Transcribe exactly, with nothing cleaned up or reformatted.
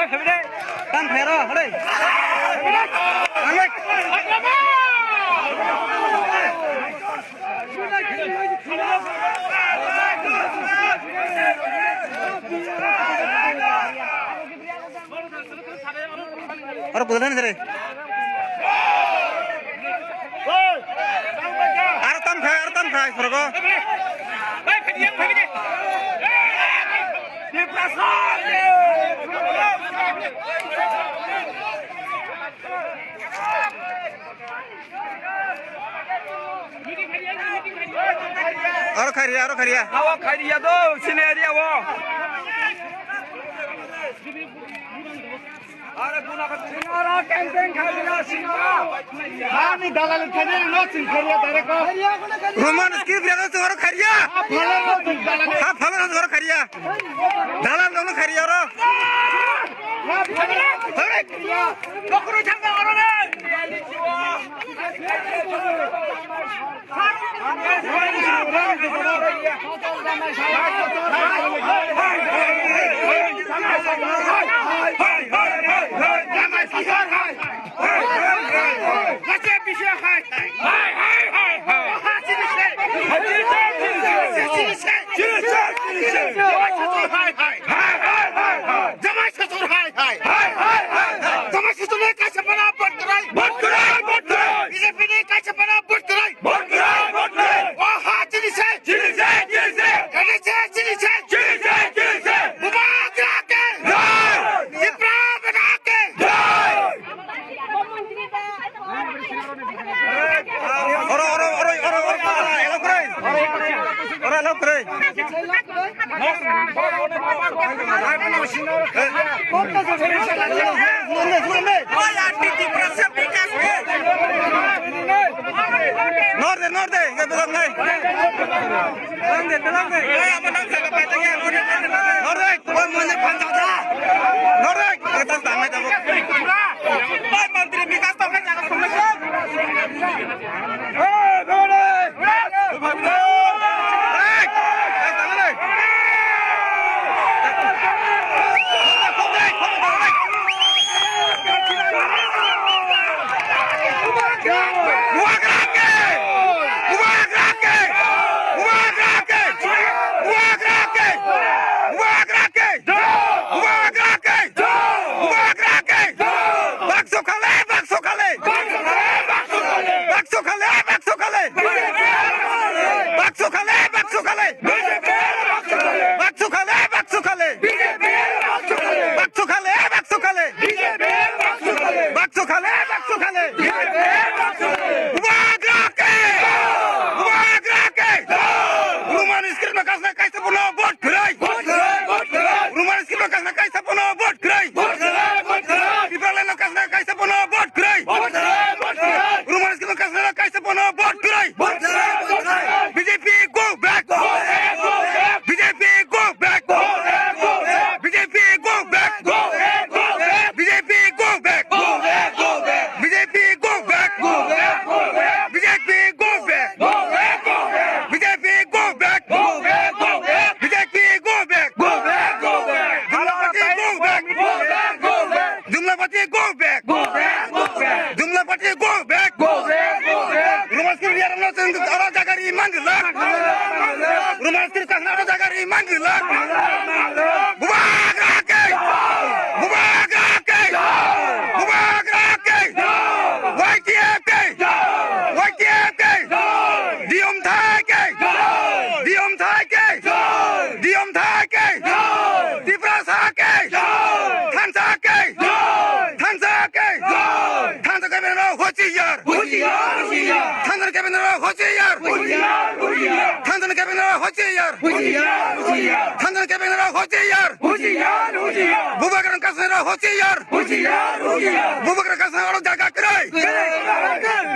Tam phero, hore. Aro kudaran sere. Aro tam khai, aro tam khai, sorgo. Aro kharia, aro kharia. Awa kharia do, sini area wo. Are guna kharia. Sinara campaign kharia, sinara. Hani dalal kharia, no sin kharia, dare ko. Roman script ya, no, singaro kharia. Ha, phala no, sin dalal. Ha, phala no, singaro kharia. Dalal no, kharia ro. Ha, phala no, kharia. Dokro changa aro na. Jamai Sasur hai hai. Hai, hai, hai, hai. Jamai Sasur ni kaisa bana vote kwrwi. Vote kwrwi, vote kwrwi. B J P ni kaisa bana vote kwrwi. Vote kwrwi, vote kwrwi. O ha chini se. Chini se, chini se. Chini se, chini se. Chini se, chini se. Bubagra ke. Jai. Tipra bana ke. Jai. Oro, oro, oro, oro, oro, oro, oro, oro, oro, oro, oro, oro. Norte, norte, que te lo Norte, norte, que te lo Norte, que te lo Oi, mantri Bikas tongkhe jaga songnaikhe. Oi, oi, oi. Bubagra ke! Bubagra ke! Bubagra ke! Bakso khale, bakso khale! Bakso khale, bakso khale! Bakso khale, bakso khale! Bakso khale, bakso khale! Bakso khale, bakso khale! Bakso khale, bakso khale! Bubagra ke! Bubagra ke! Roman script no kasna kaisa bono vote kwrwi! Roman script no kasna kaisa bono vote kwrwi! Tipraland no kasna kaisa bono vote kwrwi! Roman script no kasna kaisa bono vote kwrwi! B J P go back! B J P go back! B J P go back! Go back! Go back! B J P go back! Go back! Go back! B J P go back! Go back! Go back! B J P go back! Go back! Go back! B J P go back! Go back! Go back! B J P go back! Go back! Go back! B J P go back! Go back! Go back! Jumla party go back! Go back! Go back! Go back! Jumla party go back! Go back! Go back! Go back! Go back! Roman script ya no chwng aro jaga ri manglak. Roman script kasna aro jaga ri manglak. Bubagra ke! Bubagra ke! Bubagra ke! Y T F ke! Y T F ke! Diom thai ke! Diom thai ke! Diom thai ke! Tiprasa ke! Thansa ke! Thansa ke! Thansa ke beno hochiyar! Hochiyar, hochiyar! Thansa ke beno hochiyar! Hochiyar, hochiyar! Thansa ke beno hochiyar! Hochiyar, hochiyar! Thansa ke beno hochiyar! Hochiyar, hochiyar! Bubagra kasna hochiyar! Hochiyar, hochiyar! Bubagra kasna aro jaga kwrwi! Kwrwi, kwrwi, kwrwi!